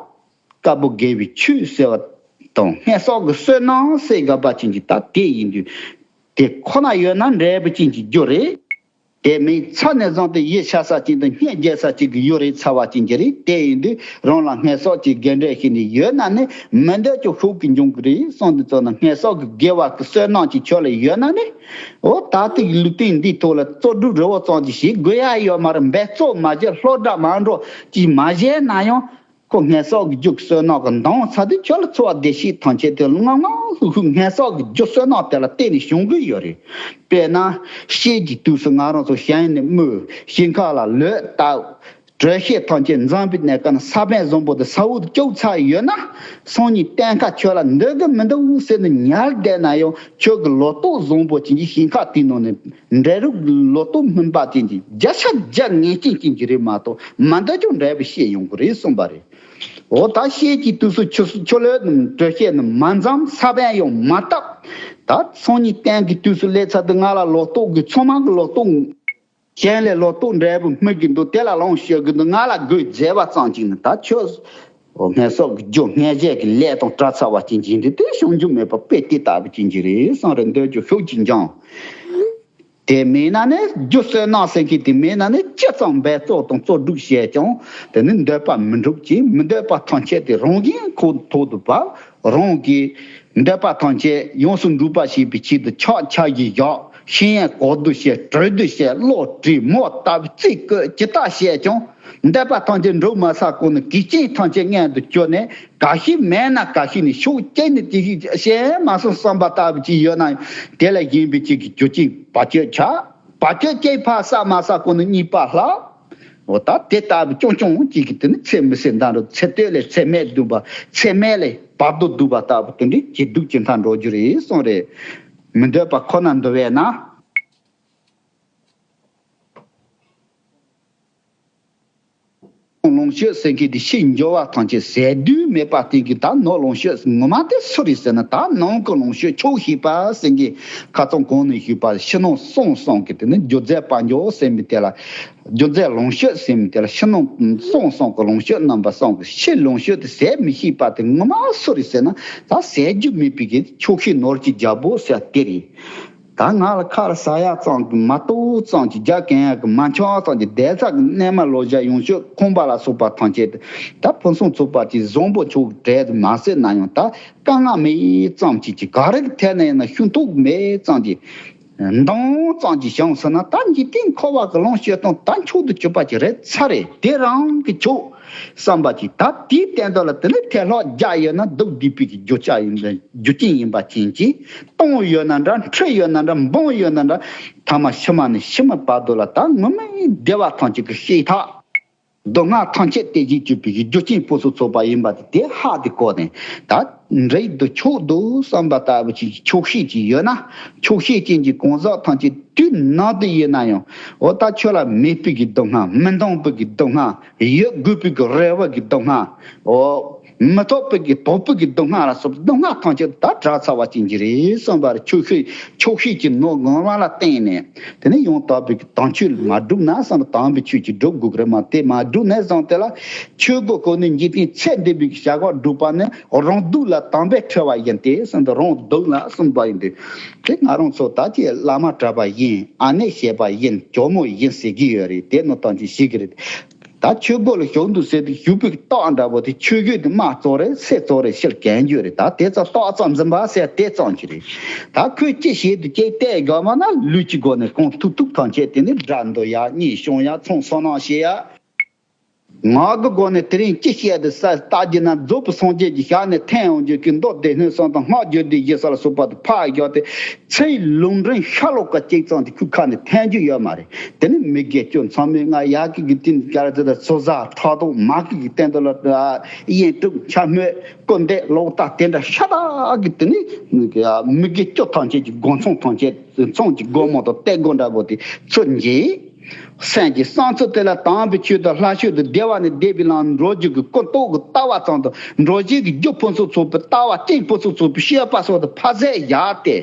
དཀར་པོ་དགེ་བའི་ཆོས་ཟེར་བ་དང་སྔོན་བསགས་ཀྱི་བསོད་ནམས་ཟེར་དགོས་པ་ཅན་གྱི་ད་དེ་ཡིན་དུས། དེ་ཁོ་ན་ཡོད་ན་འབྲས་བུ་ཅན་གྱི་རྒྱུ་རེད། དེ་མིན་ཚར་ནས་བཟུང་སྟེ་ཡིད་ཆེས་ས་ཅན་དང་སྙིང་རྗེ་ས་ཅན་གྱི་ཡུལ་རེད་ཚར་བ་ཅན་གྱི་རེད། དེ་ཡིན་དུས་རང་ལ་སྔོན་བསགས་ཀྱི་དགེ་འབྲས་ཤིག་ནི་ཡོད་ན་ནི་མི་འདོད་ཀྱི་ཤུགས་ཀྱིས་འབྱུང་གི་རེད་གསུངས་དུས་ཙམ་ན་སྔོན་བསགས་ཀྱི་དགེ་བ་གི་བསོད་ནམས་ཀྱི་ཆོས་ལ་ཡོད་ན་ནི། འོ་ད་ལྟའི་ལུས་རྟེན་འདིའི་ཐོག་ལ་བཙོག་སྒྲུབ་རི་བོ་ཙམ་ཅིག་ཞིག་དགོས་ཡ་ཡོད་མ་རེད། འབད་བརྩོན་མ་བྱས་ལྷོ་བྲག་མ་འགྲོ་ཅིག་མ་བྱས་ན་ཡང་། ཁོ་སྔོན་བསགས་ཀྱི་རྒྱུ་གི་བསོད་ནམས་ཀྱི་འདང་ཚ་དེ་ཁྱོད་ལ་འཚོ་བ་བདེ་སྐྱིད་ཐམས་ཅད་དེ་ལ་ངང་ངང་ལྷུག་ལྷུག་སྔོན་བསགས་ཀྱི་རྒྱུ་བསོད་ནམས་དེ་ལ་བརྟེན་ནས་བྱུང་གི་ཡོད་རེད། དཔེར་ན། ཤེལ་གྱི་དུས་སུ་ང་རང་ཚོ་ཞིང་ནས་རྨོས་ཞིང་ཁ་ལ་ལོས་བཏབ། དྲོད་ཤེད་ཐམས་ཅད་འཛོམས་པའི་གནས་སྐབས་ན་ས་བོན་བཟང་པོ་དེ་ས་འོག་ཏུ་བཅུག་ཚར་ཡོད་ན། སང་ཉིན་གཏན་ཁ་ཁྱོད་ལ་འདོད་གི་མི་འདུག་ཟེར་ནས་ཉར་བསྡད་ན་ཡང་ཁྱོད་ཀྱི་ལོ་ཏོག་བཟང་པོ་ཅན་གྱི་ཞིང་ཁ་དེའི་ནང་ནས་འབྲས་རུག་ལོ་ཏོག་སྨིན་པ་ཅན་གྱི་བརྒྱ་ཆ་བརྒྱ་ངེས་ཅན་ཅན་གྱི་རེད་མ་གཏོགས་མ་འདོད་ཀྱང་འབྲས་བུ་ཤེས་ཡོང་གི་རེད་གསུངས་པ་རེད། འོ་ད་ཤེལ་གྱི་དུས་སུ་ཆུ་ཆུ་ལོད་དྲོད་ཤེད་ནི་མ་འཛོམས་ས་བོན་ཡང་མ་བཏབ། ད་སང་ཉིན་གཏན་གྱི་དུས་སུ་སླེབས་ཚར་དུས་ང་ལ་ལོ་ཏོག་གི་ཚང་མ་གི་ལོ་ཏོག་གཞན་ལས་ལོ་ཏོག་འབྲས་བུ་སྨིན་གྱི་འདུག་དེ་ལ་ལོངས་སྤྱོད་ཀྱི་འདུག་ང་ལ་དགོས་མཛད་པ་ཙམ་ཅིག་ནི་ད་ཆོས། འོ་སྔོན་བསགས་ཀྱི་རྒྱུ་སྔོན་བྱས་ཀྱི་ལས་དང་བྲལ་ཚར་བ་ཅན་གྱི་འདི་དེ་བྱུང་རྒྱུ་མེད་པ་དཔེ་དེ་ལྟ་བུ་ཅན་གྱི་རེད་བསམ་རེ་འདོད་རྒྱུ་ཤུགས་ཀྱིས་འགྱངས། དེ་མིན་ན་ནི་རྒྱུ་བསོད་ནམས་ཟེར་མཁན་དེ་མིན་ན་ནི་ཅི་ཙམ་འབད་རྩོལ་དང་རྩོལ་སྒྲུབ་བྱས་ཀྱང་དེ་ནི་འདོད་པ་མི་འགྲུབ་ཅིང་མི་འདོད་པ་ཐམས་ཅད་དེ་རང་བཞིན་ཁོ་ཐོག་ཏུ་བབས། རང་གི་འདོད་པ་ཐམས་ཅད་ཡོངས་སུ་འགྲུབ་པ་ཞེས་པའི་ཆེད་དུ་ཕྱག་ཕྱག་གིས་བཞག་ཤེས་ཡོན་གོ་བསྡུར་བྱས་གྲོས་བསྡུར་བྱས་བློ་གྲོས་མོ་ལྟ་བུ་རྩིས་བཀོད་ཇི་ལྟར་བྱས་ཀྱང་འདོད་པ་ཐམས་ཅད་འགྲུབ་མ་ཚར་གོང་ནས་གེགས་རྐྱེན་ཐམས་ཅད་མངོན་དུ་གྱུར་ནས་ག་ཤེད་མེད་ན་ག་ཤེད་ནས་ཤུགས་བསྐྱེད་ནས་དེ་ཤེས་བྱས་མ་སོང་བསམ་པ་ལྟ་བུ་ཅིག་ཡོད་ན་ཡང་དེ་ལ་ཞེན་པའི་ཅིག་གི་རྒྱུ་རྐྱེན་བར་ཆད་ཆགས། བར་ཆད་ཅིག་ཕར་བསགས་མ་བསགས་གོང་ནས་གཉིས་པ་ལྷག་འོ་ད་དེ་ལྟ་བུ་ཅུང་ཅུང་ཅིག་གིས་དེ་ནི་ཚེ་མི་ཟད་འདམ་རུ་ཚེ་སྟོད་ལས་ཚེ་སྨད་བསྡུས་པ་ཚེ་སྨད་ལས་བར་དོ་བསྡུས་པ་ལྟ་བུ་དེ་འདྲའི་ཇེ་སྡུག་ཇེ་མཐའ་འགྲོ་རྒྱུ་རེད་གསུངས་རེད། མི་འདོད་པ་ཁོ་ན་འདུ་བས་ན། ལོངས་སྤྱོད་ཟེར་མཁན་དེ་ཕྱིར་འགྱུར་བ་ཐམས་ཅད་ཟད་དུས་མེད་པ་སྟེང་གི་ད་ནོར་ལོངས་སྤྱོད་ངོ་མ་དེ་སུ་རེད་ཟེར་ན་ད་ནང་གི་ལོངས་སྤྱོད་ཆོག་ཤེས་པ་ཟེར་མཁན་ཁ་ཚང་གོང་ནས་ཞུས་པ་ཕྱི་ནང་གསང་གསུམ་གྱི་དེ་ནི་སྒྱུ་རྩལ་དཔལ་འབྱོར་ཟེར་མི་དེ་ལ། སྒྱུ་རྩལ་ལོངས་སྤྱོད་ཟེར་མི་དེ་ལ་ཕྱི་ནང་གསང་གསུམ་གྱི་ལོངས་སྤྱོད་རྣམ་པ་གསུམ་གྱི་ཕྱིར་ལོངས་སྤྱོད་དེ་ཟད་མི་ཤེས་པ་དེ་ངོ་མ་སུ་རེད་ཟེར་ན་ད་ཟད་རྒྱུ་མེད་པའི་གི་ཆོག་ཤེས་ནོར་གྱི་རྒྱལ་པོ་ཟེར་དེ་རེད། ད་ང་ལ་ཁ་ལ་ཟ་ཡག་ཙམ་གྱི་མ་གཏོགས་ཙམ་གྱི་རྒྱ་གན་ཡག་གི་མ་འཆང་ཙམ་གྱི་བསྡད་ས་གི་གནས་མ་ལོ་བརྒྱ་ཡོངས་ཤོས་ཁོམ་པ་ལ་སོགས་པ་ཐམས་ཅད་དེ་ད་ཕུན་སུམ་ཚོགས་པ་གྱི་བཟང་པོ་མཆོག་གྲས་དུ་མ་ཟད་ན་ཡང་ད་དཀའ་ངལ་མེད་ཙམ་གྱི་གི་ག་རེ་གི་ཐད་ནས་ཡིན་ན་ཤུགས་རྟོགས་མེད་ཙམ་གྱི་འདང་ཙམ་གྱི་བྱུང་སོང་ན་ད་འཇིག་རྟེན་འཁོར་བ་གི་ལོངས་སྤྱོད་སྟངས་ད་མཆོག་ཏུ་གྱུར་པ་ཅིག་རེད་ཚར་རེད་དེ་རང་གི་མཆོག་བསམ་པ་ཅིག་ད་དེའི་སྟེང་དུ་ལ་དེ་ནས་ཐལ་ལྷག་རྒྱ་ཡོད་ན་སྡུག་བསྡུས་པའི་གི་རྒྱུ་ཆ་ཡིན་པ་རྒྱུ་རྐྱེན་ཡིན་པ་ཅན་གྱིས། སྟོང་ཡོད་ན་འདྲ་འཁྲུལ་ཡོད་ན་འདྲ་འབུངས་ཡོད་ན་འདྲ་ཐ་མ་ཕྱི་མ་ནས་ཕྱི་མ་བར་དུ་ལ་ད་ངོ་མའི་བདེ་བ་ཐམས་ཅད་ཀྱི་ཤེས་ཐག་སྡུག་བསྔལ་ཐམས་ཅད་དེ་བཞིན་གྱུར་པའི་རྒྱུ་རྐྱེན་ཕུན་སུམ་ཚོགས་པ་ཡིན་པ་དེ་དེ་ཧ་དེ་གོ་ནས་ད་འདྲེ་འདུ་ཆོག་འདུག་བསམ་པ་ལྟ་བུ་ཅིག་ཆོག་ཤེས་ཅིག་ཡོད་ན་ཆོག་ཤེས་ཅན་གྱི་གང་ཟག་ཐམས་ཅད་དུས་ནམ་དུ་ཡིན་ན་ཡང་འོ་ད་ཁྱོད་ལ་མེད་པའི་གི་སྡུག་བསྔལ་མི་འདང་པའི་གི་སྡུག་བསྔལ་ཡོད་དགོས་པའི་གི་རེ་བ་གི་སྡུག་བསྔལ་འོ། མི་ཐོག་པའི་གི་དོག་པའི་གི་སྡུག་བསྔལ་ལ་སོགས་སྡུག་བསྔལ་ཐམས་ཅད་ད་བྲལ་ཚར་བ་ཅན་གྱི་རེད་བསམ་པར་ཆོག་ཤེས་ཆོག་ཤེས་ཀྱི་ནོར་ངོ་མ་ལ་བརྟེན་ནས་དེ་ནས་ཡང་དག་པའི་གི་དམ་ཆོས་མ་བསྒྲུབས་ན་བསམ་པར་དམ་པའི་ཆོས་ཀྱི་སྒྲུབ་དགོས་ཀྱི་རེད་མ་དེ་མ་བསྒྲུབས་ནས་བཟུང་དེ་ལ་ཆོས་སྒོ་གོ་ནས་འཇིག་རྟེན་ཚེ་འདས་པའི་གི་བྱ་བ་སྒྲུབ་པ་ནི་རང་སྡུག་ལ་དམ་པས་ཁྲེལ་བ་ཡིན་ཏེ་བསམ་པར་རང་སྡུག་ལ་བསམ་པ་ཡིན་ཏེ་དེ་ང་རང་ཚོ་ད་ཅི་བླ་མ་གྲྭ་པ་ཡིན་ཨ་ནེ་བྱས་པ་ཡིན་ཇོ་མོ་ཡིན་ཟེར་གི་ཡོད་རེད་དེ་ནོར་དམ་ཆོས་ཤིག་གི་རེད། ད་ཆོས་སྒོ་ལ་ཞུགས་འདུག་ཟེར་དུས་ཞུགས་པའི་རྟགས་འདྲ་པོ་དེ་ཆོས་གོས་དེ་དམར་གཙང་རེད་སེར་གཙང་རེད་ཕྱིར་གན་རྒྱུ་རེད་ད་དེ་ཙམ་རྟགས་ཙམ་འཛིན་པ་ཟེར་དེ་ཙམ་གྱི་རེད། ད་ཁོས་ཅི་བྱེད་དུ་ཅིག་བལྟས་དགོས་མ་ན་ལུས་ཀྱི་སྒོ་ནས་གང་ཐུབ་ཐུབ་ཐམས་ཅད་དེ་ནི་དགྲ་འདུལ་ཡ་གཉེན་སྐྱོང་ཡ་ཚོང་སོ་ནང་བྱེད་ཡ། ངག་གི་སྒོ་ནས་དེ་རིང་ཅི་བཤད་དུ་ས་ལྟ་རྒྱུ་ན་རྫོགས་པའི་སངས་རྒྱས་ཀྱི་ཞལ་ནས་ཐོན་འོང་རྒྱུ་གི་མདོ་སྡེ་སྣོད་གསུམ་དང་སྔགས་རྒྱུད་སྡེ་བཞི་ས་ལ་སོགས་པ་དུ་ཕར་བཞག་སྟེ་ཚེའི་ལུང་འདྲེན་ཤ་ལོ་ཀ་གཅིག་ཙམ་དེ་ཁོའི་ཁ་ནས་ཐོན་རྒྱུ་ཡོད་མ་རེད། དེ་ནི་མི་དགེ་བཅུ་མཚམས་མེད་ལྔ་ཡ་གི་གི་སྟེང་ག་རེ་དེ་ལ་ཚོ་ཟ་ཁྲག་འཐུང་མ་གི་གི་སྟེང་དུ་ལ་གཡེང་དྲུག་འཕྱ་སྨོད་སྐུར་འདེབས་ལོག་ལྟ་དེ་འདྲ་ཤ་སྟག་གི་དེ་ནི་མི་དགེ་བཅུ་ཐམས་ཅད་ཀྱི་སྒོ་མཚམས་ཐམས་ཅད་མཚམས་ཀྱི་སྒོ་མོ་དང་སྟེགས་སྒོ་འདྲ་པོ་དེ་ཚུར་འབྱེད། སེམས་ཀྱི་བསམ་ཚུལ་དེ་ལ་དམ་པའི་ཆོས་དང་ལྷ་ཆོས་དང་བདེ་བ་ནས་བདེ་བའི་ལམ་འགྲོ་རྒྱུ་གི་ཀུན་རྟོག་གི་ལྟ་བ་ཙམ་དང་འགྲོ་བྱེད་ཀྱི་རྒྱུ་ཕུན་སུམ་ཚོགས་པའི་ལྟ་བ་རྐྱེན་ཕུན་སུམ་ཚོགས་པའི་སྤྱོད་པ་སོགས་དང་ཕ་ཟད་བཞག་སྟེ།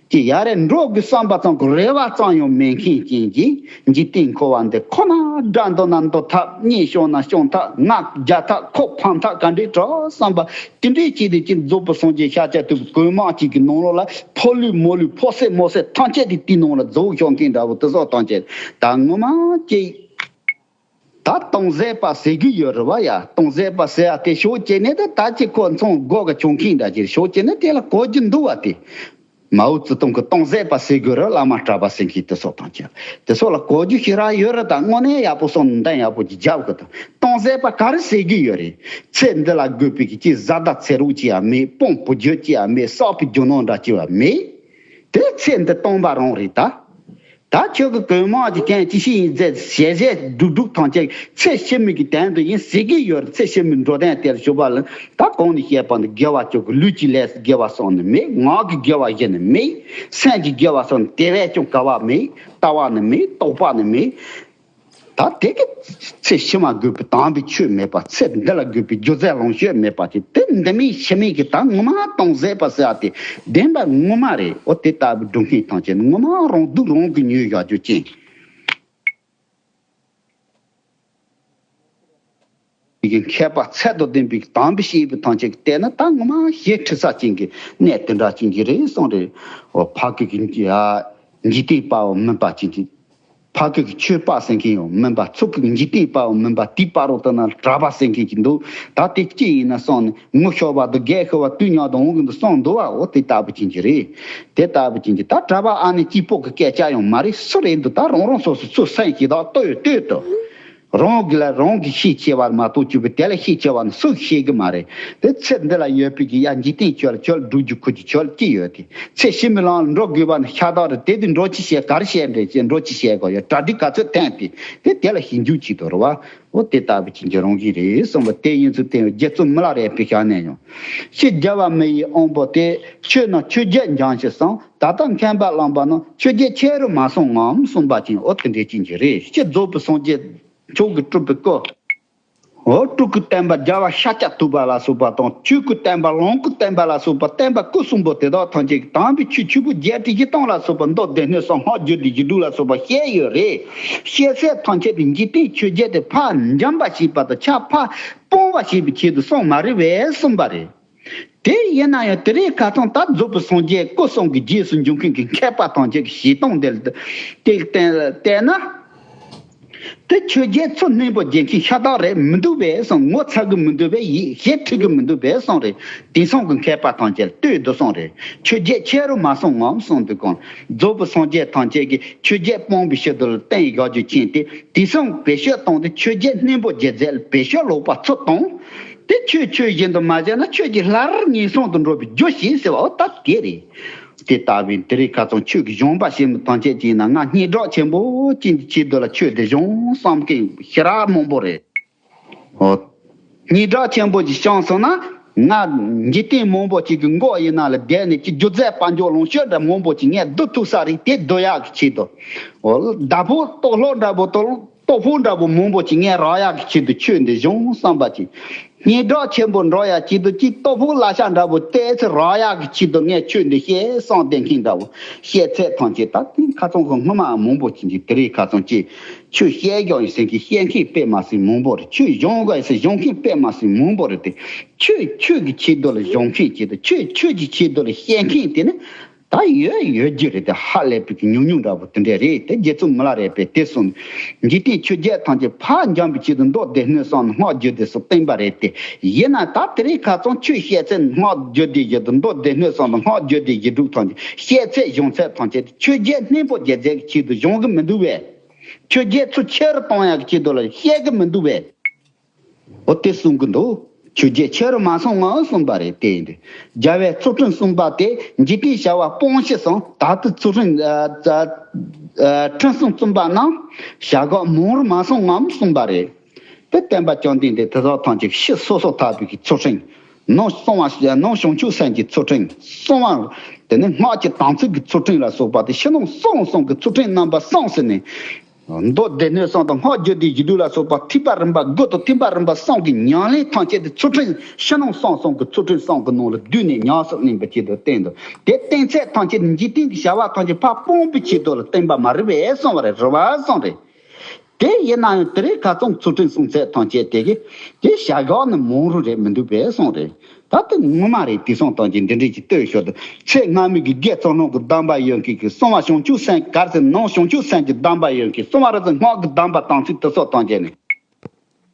ཀྱི་ཡ་རེ་འགྲོ་དགོས་བསམ་པ་ཙམ་གྱི་རེ་བ་ཙམ་ཡང་མེད་མཁན་ཅན་གྱི་འཇིག་རྟེན་འཁོར་བ་འདི་ཁོ་ན་དགྲ་འདུལ་ན་འདུལ་ཐབས་གཉེན་སྐྱོང་ན་སྐྱོང་ཐབས་ང་རྒྱལ་ཐབས་ཁོ་ཕམ་ཐབས་ག་འདྲའི་གྲོགས་བསམ་པ་དེ་འདྲའི་ཅིག་དེ་ཅིག་རྫོགས་པའི་སངས་རྒྱས་ཤཱཀྱ་ཐུབ་པའི་གོས་མང་ཅིག་གི་ནང་ལོགས་ལ་ཕོ་ལུས་མོ་ལུས་ཕོ་སེ་མོ་སེ་ཐམས་ཅད་དེ་དེའི་ནང་ལ་རྫོགས་ཤོག་མཁན་འདྲ་བོ་དེ་སོགས་ཐམས་ཅད་ད་ངོ་མ་ཅིག་ད་སྟོང་ཟད་པ་ཟེར་གི་ཡོད་རེད་བ་ཡ། སྟོང་ཟད་པ་ཟེར་ཡ་དེ་ཞོག་བྱས་ནས་ད་ད་ཅིག་ཁོ་ཚོང་སྒོ་ག་བྱུང་མཁན་འདྲ་ཅིག་ཞོག་བྱས་ནས་དེ་ལ་གོ་རྒྱུ་འདུག་བ་དེ། མའོ་ཙེ་ཏུང་གི་སྟོང་ཟད་པ་ཟེར་དགོས་རེད། བླ་མ་གྲྭ་པ་ཟེར་མཁན་དེ་སོགས་དང་བཅས་དེ་སོགས་ལ་གོ་རྒྱུ་ཞེ་དྲག་ཡོད་རེད། ད་དངོས་གནས་ཡག་པོ་སོང་ནས་འདང་ཡག་པོ་ཅིག་རྒྱབ་དགོས་ད། སྟོང་ཟད་པ་ག་རེ་ཟེར་གྱི་ཡོད་རེད། ཚེ་འདི་ལ་དགོས་པའི་གི་ཅིག་བཟའ་ཟླ་ཚེ་རོགས་ཅིག་ཡང་མེད། དཔུང་བུ་རྒྱུད་ཅིག་ཡང་མེད། བསགས་པའི་རྒྱུ་ནོར་འདྲ་ཅིག་ཡང་མེད། དེ་ཚེ་འདི་སྟོང་པ་རང་རེད་ད། ད་ཁྱོད་ཀྱི་གོས་མང་གི་རྐྱེན་ཅི་ཞིག་ཡིན་ཟེར་ཞལ་ཞལ་སྒྲུག་སྒྲུག་ཐམས་ཅད་ཚེ་ཕྱི་མའི་གི་དོན་དུ་ཡིན་ཟེར་གྱི་ཡོད་རེད། ཚེ་ཕྱི་མའི་འགྲོ་དོན་དེར་ཞུགས་པ་ལ་ད་གོང་ནས་བཤད་པ་ནི་དགེ་བ་ཅོག་གི་ལུས་ཀྱི་ལས་དགེ་བ་སོགས་ནི་མེད། ངག་གི་དགེ་བ་བཞི་ནི་མེད། སེམས་ཀྱི་དགེ་བ་སོགས་ནི་དེ་བས་ཀྱང་ག་བ་མེད། ལྟ་བ་ནི་མེད། རྟོག་པ་ནི་མེད། ད་དེ་གི་ཚེ་ཕྱི་མ་དགོས་པའི་དམ་པའི་ཆོས་མེད་པ། ཚེ་འདི་ལ་དགོས་པའི་རྒྱུ་རྫས་ལོངས་སྤྱོད་མེད་པ་དེ་དེ་འདི་མིན་ཕྱི་མིན་གྱི་ད་ངོ་མ་སྟོང་ཟད་པ་ཟེར་ཡ་དེ་བདེན་པ་ངོ་མ་རེད། འོ་དེ་ལྟ་བུའི་སྒྲུབ་མཁན་ཐམས་ཅད་ངོ་མ་རང་སྡུག་རང་གིས་ཉོས་བཞག་རྒྱུ་ཅན། དེ་གི་མཁས་པ་ཚད་དང་ལྡན་པའི་དམ་པའི་བཤེས་པ་ཐམས་ཅད་ཀྱིས་བལྟས་ན་ད་ངོ་མ་ཞེ་ཁྲི་ས་ཅན་གྱི་གནས་དེ་འདྲ་ཅན་གྱི་རེད་གསུངས་རེད། འོ་ཕ་གི་གི་འཇིག་རྟེན་པའོ་མིན་པ་ཅན་གྱི། ཕ་གི་གི་ཆོས་པ་ཟེར་མཁན་ཡང་མིན་པ། ཚུར་གི་འཇིག་རྟེན་པའོ་མིན་པ། དེའི་བར་དུ་ན་གྲྭ་པ་ཟེར་མཁན་ཅིག་འདུག་ད་དེ་ཅི་ཡིན་ན་སོང་ནས་ངུ་ཤོར་བ་དང་རྒས་ཤོར་བ་དུས་མཉམ་དུ་འོང་གི་འདུག་སོང་འདུག་བ། འོ་དེ་ལྟ་བུ་ཅན་གྱི་རེད། དེ་ལྟ་བུ་ཅན་གྱི་ད་གྲྭ་པ་ཨ་ནེ་གཅིག་པོ་གི་སྐད་ཆ་ཡང་མ་རེད། སུ་རེད་འདུག་ད་རང་རང་སོ་སོ་ཚུར་སེམས་ཤེས་དང་ལྟོས་ལྟོས་དང་། རང་གི་ལ་རང་གི་ཤེས་ཆེ་བ་མ་གཏོགས་གཅིག་པུ་དེ་ལ་ཤེས་ཆེ་བ་ནི་སུ་ཤེས་གི་མ་རེད། དེ་ཚེ་འདི་ལ་ཡོད་པའི་གི་ཡ་འཇིག་རྟེན་ཆོས་ལ་ཆོས་ལ་སྒྲུབ་རྒྱུ་ཁུར་རྒྱུ་ཆོས་ལ་ཅི་ཡོད་དེ། ཚེ་ཕྱི་མའི་ལམ་ལ་འགྲོ་དགོས་པ་ནི་ཤ་སྟག་རེད། དེ་དུས་འགྲོ་ཅི་བྱེད་ག་རེ་བྱེད་འདྲེ་བྱེད་འགྲོ་ཅི་བྱེད་དགོས་ཡོད་གྲ་སྒྲིག་ག་ཚོད་ཐོན་ཏེ་དེ་དེ་ལ་ཞིབ་འཇུག་བྱེད་དོ་རེད་བ། འོ་དེ་ལྟ་བུ་ཅན་གྱི་རང་བཞིན་རེད་གསུངས་པ་དེ་ཡིན་ཚུལ་བསྟན་ཡོད། རྗེ་བཙུན་མི་ལ་རས་པའི་ཞལ་ནས་ཡང་། ཕྱི་རྒྱལ་བ་མི་ཡི་དབང་པོ་སྟེ། ཆོས་རྣམས་ཆོས་བརྒྱད་འབྱུང་ཕྱིར་གསུངས། ད་ལྟ་མཁྱེན་པ་བླངས་པ་རྣམས་ཆོས་བརྒྱད་ཆེ་རུ་མ་སོང་ངམ་གསུངས་པ་ཅན། འོ་དེ་འདྲའི་ཅན་གྱི་རེད། སྤྱི་རྫོགས་པའི་སངས་རྒྱས་མཆོག་གི་སྤྲུལ་པའི་སྐུ། འོ་སྤྲུལ་སྐུ་བསྟན་པ་རྒྱལ་བ་ཤཱཀྱ་ཐུབ་པ་ལ་སོགས་པ་དང་ཆོས་སྐུ་བསྟན་པ་ལོངས་སྐུ་བསྟན་པ་ལ་སོགས་པ་བསྟན་པ་སྐུ་གསུམ་པོ་དེ་དག་ཐམས་ཅད་ཀྱི་དམ་པའི་ཆོས་ཆོས་སྐུ་བརྒྱད་ཁྲི་བཞི་སྟོང་ལ་སོགས་པ་མདོ་སྡེ་སྣོད་གསུམ་སྔགས་རྒྱུད་སྡེ་བཞི་དྲུག་ལ་སོགས་པ་བཤད་ཡོད་རེད། བཤད་ཚད་ཐམས་ཅད་དེ་འཇིག་རྟེན་ཆོས་བརྒྱད་དེ་ཕར་འཇམ་པ་བྱེད་པ་དང་ཆ་ཕར་སྤོང་བ་བྱེད་པའི་ཆེད་དུ་གསུངས་མ་རེད་པས་གསུངས་པ་རེད། དེ་ཡིན་ན་ཡང་དེ་རིང་ཁ་སང་ད་རྫོགས་པའི་སངས་རྒྱས་སྐུ་གསུམ་གྱི་རྗེས་སུ་འཇུག་མཁན་གྱི་མཁས་པ་ཐམས་ཅད་ཀྱི་བཞེད་སྟངས་དེ་ལ་དེ་བལྟས་བལྟས་ན། དེ་ཆོས་བརྒྱད་ཚུར་སྙིང་པོ་རྒྱལ་མཁན་ཤ་སྟག་རེད་མི་འདུག་པས་གསུངས། ངོ་ཚ་གི་མི་འདུག་པས། ཡིད་ཞེ་ཁྲེལ་གི་མི་འདུག་པས་གསུངས་རེད། དེང་སང་གི་མཁས་པ་ཐམས་ཅད་ལྟོས་དུ་གསུངས་རེད། ཆོས་བརྒྱད་ཆེ་རུ་མ་སོང་ངམ་གསུངས་དུས་གང་། རྫོགས་པའི་སངས་རྒྱས་ཐམས་ཅད་ཀྱིས་ཆོས་བརྒྱད་སྤངས་པའི་ཕྱིར་དུ་ལ་བསྟན་བཞག་རྒྱུ་མཁྱེན་ཏེ། དེང་སང་བེད་སྤྱོད་བཏང་སྟེ་ཆོས་བརྒྱད་སྙིང་པོ་རྒྱལ་མཛད་ལ་བེད་སྤྱོད་ལོག་པ་ཚུར་བཏང་། དེ་ཆོས་ཆོས་བཞིན་དུ་མ་བྱས་ན་ཆོས་ཀྱི་སླར་ངན་སོང་དུ་འགྲོ་བའི་རྒྱུ་ཞིག་ཟེར་བ་འོ་ད་དེ་རེད། དེ་ལྟ་བུའི་དེ་རིང་ཁ་སང་ཆོས་ཀྱི་གཞོན་པ་ཞིག་མི་ཐམས་ཅད་ཀྱིས་ན་ང་སྙན་གྲགས་ཆེན་པོ་ཅན་གྱི་ཆེད་དུ་ལ་ཆོས་འདི་གཞུང་བསམ་མཁན་ཞེ་དྲག་མང་པོ་རེད། འོ། སྙན་གྲགས་ཆེན་པོ་ཅིག་བྱུང་སོང་ན། ང་འཇིག་རྟེན་མང་པོ་ཅིག་གི་མགོ་ཡིན་ན་ལ་བསྡད་ནས་ཅི་རྒྱུ་རྫས་དཔལ་འབྱོར་ལོངས་སྤྱོད་འདྲ་མང་པོ་ཅིག་ངས་བསྡུ་ཐུབ་ས་རེད། དེ་བསྡུ་ཡག་གི་ཆེད་དུ། འོ། བདག་པོ་ལྟོ་ལྷོག་འདྲ་པོ་ལྟོ་ལྟོ་ཕོག་འདྲ་པོ་མང་པོ་ཅིག་ངས་རག་ཡག་གི་ཆེད་དུ་ཆོས་འདི་གཞུང་བསམ་པ་ཅིག་སྙན་གྲགས་ཆེན་པོ་འགྲོ་ཡག་ཆེད་དུ་ཅིག་ལྟོ་ཕོག་ལ་ཤ་འདྲ་པོ་ཏོག་ཙམ་རག་ཡག་གི་ཆེད་དུ་ངས་ཆོས་འདི་བཤད་བསམ་བསྡད་མཁན་འདྲ་པོ། བཤད་ཚད་ཐམས་ཅད་ད་དེ་ཁ་སང་གི་སྔོན་མ་མང་པོ་ཅིག་འདི་དེ་རིང་ཁ་སང་ཅིག་ཆོས་བཤད་རྒྱུ་ཡིན་ཟེར་མཁན་བཤད་མཁན་དཔེ་མ་སྲིད་མང་པོ་རེད། ཆོས་སྦྱོང་དགོས་ཟེར་སྦྱོང་མཁན་དཔེ་མ་སྲིད་མང་པོ་རེད་དེ། ཆོས་ཆོས་ཀྱི་ཆེད་དུ་ལ་སྦྱོང་མཁན་ཆེད་དུ་ཆོས་ཆོས་ཀྱི་ཆེད་དུ་ལ་བཤད་མཁན་དེ་ནི་ད་ཡོད་ཡོད་རྒྱུ་རེད་དེ། ཧ་ལས་པའི་གི་ཉུང་ཉུང་འདྲ་པོ་དེ་འདྲས་རེད་དེ། རྗེ་བཙུན་མི་ལ་རས་པས་དེ་གསུངས། འཇིག་རྟེན་ཆོས་བརྒྱད་ཐམས་ཅད་ཕར་འཇོམས་པའི་ཆེད་དུ་མདོ་སྡེ་སྣོད་གསུམ་ནི་སྔགས་རྒྱུད་སྡེ་སོགས་བསྟན་པ་རེད་དེ། ཡིན་ན་ད་དེ་རིང་ཁ་སང་ཆོས་བཤད་ཚད་སྔགས་རྒྱུད་སྡེ་བཞི་དང་མདོ་སྡེ་སྣོད་གསུམ་དང་སྔགས་རྒྱུད་སྡེ་བཞི་དྲུག་ཐམས་ཅད་བཤད་ཚད་སྦྱོང་ཚད་ཐམས་ཅད་ཆོས་བརྒྱད་སྙིང་པོ་རྒྱལ་མཛད་ཀྱི་ཆེད་དུ་སྦྱོང་གི་མི་འདུག་པས། ཆོས་བརྒྱད་ཚུར་ཆེ་རུ་གཏོང་ཡག་གི་ཆེད་དུ་ལ་བཤད་གི་མི་འདུག་པས། འོ་དེ་གསུང་གི་འདུག་ཆོས་བརྒྱད་ཆེ་རུ་མ་སོང་ངམ་གསུངས་པ་རེད། དེ་ཡིན་དུས་རྒྱལ་བའི་ཚུལ་ཁྲིམས་གསུངས་པ་དེ་འཇིག་རྟེན་བྱ་བ་སྤོང་ཕྱིར་སོང་། ད་ལྟ་ཚུལ་ཁྲིམས་ཨ་ཨ་ཁྲིམས་གསུམ་བཙུན་པ་རྣམས་བྱ་གག་མང་རུ་མ་སོང་ངམ་གསུངས་པ་རེད། དེ་བསྟན་པ་བཅོམ་ལྡན་འདས་དེ་དག་ཐམས་ཅད་ཕྱི་སོ་སོ་ཐར་པའི་གི་ཚུལ་ཁྲིམས། ནང་གསང་བ་ནང་བྱང་ཆུབ་སེམས་ཀྱི་ཚུལ་ཁྲིམས། གསང་བ་དེ་ནི་སྔགས་ཀྱི་དམ་ཚིག་གི་ཚུལ་ཁྲིམས་ལ་སོགས་པ་དེ་ཕྱི་ནང་གསང་གསུམ་གྱི་ཚུལ་ཁྲིམས་རྣམ་པ་གསུམ་ཟེར་ནས། མདོ་སྡེ་སྣོད་གསུམ་དང་སྔགས་རྒྱུད་སྡེ་བཞི་དྲུག་ལ་སོགས་པ་ཐེག་པ་རིམ་པ་དགུ་དང་ཐེག་པ་རིམ་པ་གསུམ་གྱི་ཉམས་ལེན་ཐམས་ཅད་དེ་ཚུལ་ཁྲིམས་ཕྱི་ནང་གསང་གསུམ་གྱི་ཚུལ་ཁྲིམས་གསུམ་གྱི་ནང་ལ་བསྡུས་ནས་ཉམས་སུ་ལེན་པའི་ཆེད་དུ་བསྟན་འདུག་དེ་བསྟན་ཚད་ཐམས་ཅད་འཇིག་རྟེན་གྱི་བྱ་བ་ཐམས་ཅད་ཕར་སྤོང་བའི་ཆེད་དུ་ལ་བསྟན་པ་མ་རེད་པས་གསུངས་པ་རེད། རེད་པ་གསུངས་རེད། དེ་ཡིན་ན་ཡང་དེ་རིང་ཁ་སང་ཚུལ་ཁྲིམས་སྲུང་ཚད་ཐམས་ཅད་དེ་གི་དེ་བྱ་གག་ནི་མང་རུ་རེད་མི་འདུག་པས་གསུངས་རེད། ད་དེ་ངོ་མ་རེད། དེང་སང་ཐམས་ཅད་འདི་འདྲས་ཀྱི་ལྟོས་ཤོག་དང་ཚེ་སྔ་མའི་གི་དགེ་ཚུལ་སློང་གི་གདམས་པ་ཡོད་མཁན་གྱི་གསང་བ་བྱང་ཆུབ་སེམས་ག་རེ་ཟེར་ནང་བྱང་ཆུབ་སེམས་ཀྱི་གདམས་པ་ཡོད་མཁན་གསང་བ་རེད་ཟེར་སྔགས་ཀྱི་གདམས་པ་དམ་ཚིག་དེ་ཚོ་ཐམས་ཅད་ནི།